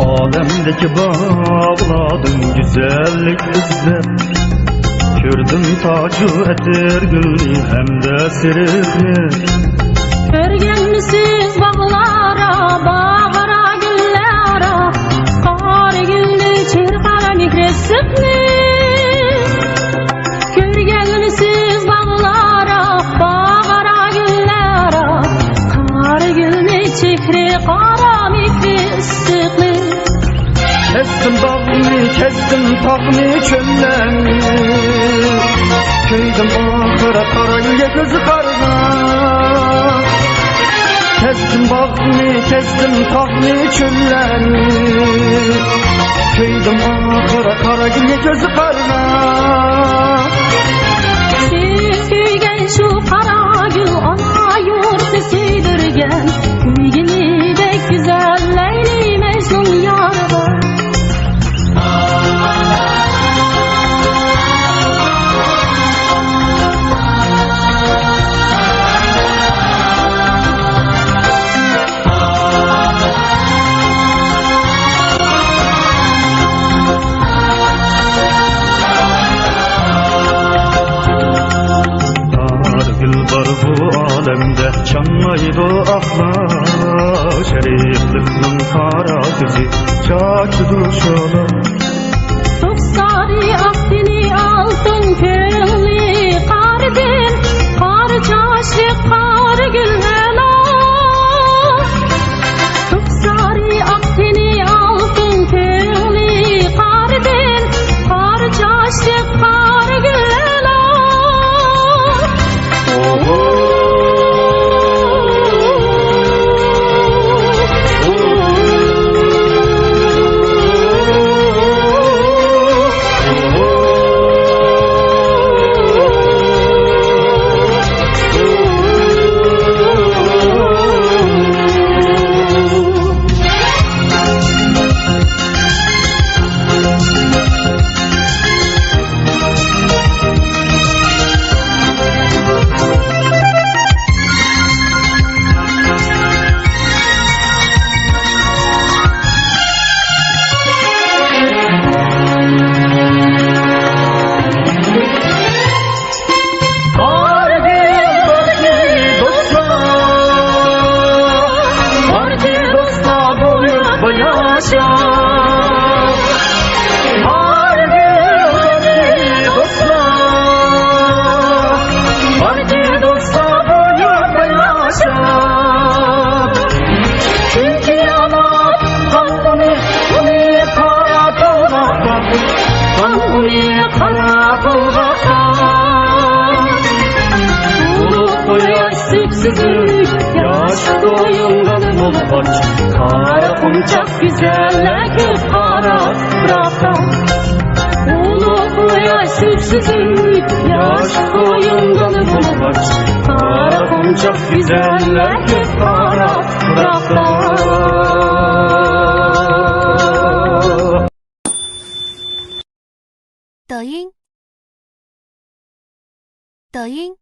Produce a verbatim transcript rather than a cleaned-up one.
ئالەمدىكى باغلاردىن گۈزەللىك ئىزدەپ، كۆردۈم تاجۇ ئەتىرگۈلنى ھەمدە سېرىقنى. كۆرگەنمىسىز باغلارا، باغرا گۈللەرا، قارا گۈلنى چىرقار مېھرى سىقنى. كۆرگەنمىسىز باغلارا، باغرا گۈللەرا، قارا گۈلنى چېھرى قارا مېھرى ئىسسىقنى. كەزدىم باغنى، كەزدىم تاغنى، چۆللەرنى، كۆيدۈم ئاخىرى قارا گۈلگە كۆز قارىغا. كەزدىم باغنى، كەزدىم تاغنى، چۆللەرنى، كۆيدۈم ئاخىرى قارا گۈلگە كۆز قارىغا. سىز كۆيگەن شۇ قارا گۈل ئانا يۇرتى سۆيدۈرگەن، كۆيگىنىدەك گۈزەل لەيلى مەجنۇن يارىغا. بار گۈل بار بۇ ئالەمدە، چاڭلايدۇ ئاقلار، شەرىپلىكنىڭ قارا كۆزى، چاچىدۇ شولا. رۇخسارى ئاق، تېنى ئالتۇن، كۆڭلى قارىدىن، قارا چاچلىق قارا گۈل ھەلا. رۇخسارى ئاق، تېنى ئالتۇن، كۆڭلى قارىدىن، قارا چاچلىق قارا گۈل ھەلا. چۈنكى ئانا قان ئۇنى، ئۇنى قارا تولغاققا، قان ئۇنى قارا تولغاققا. ئۇلۇغ قۇياش سۈپسۈزۈك، ياش تويۇنغان بولغاچ، قارا قونچاق گۈزەللەر كۆپ قارا تۇپراقتا. ئۇلۇغ قۇياش سۈپسۈزۈك، ياش تويۇنغان بولغاچ، قارا قونچاق گۈزەللەر كۆپ قارا تۇپراقتا. 抖音，抖音，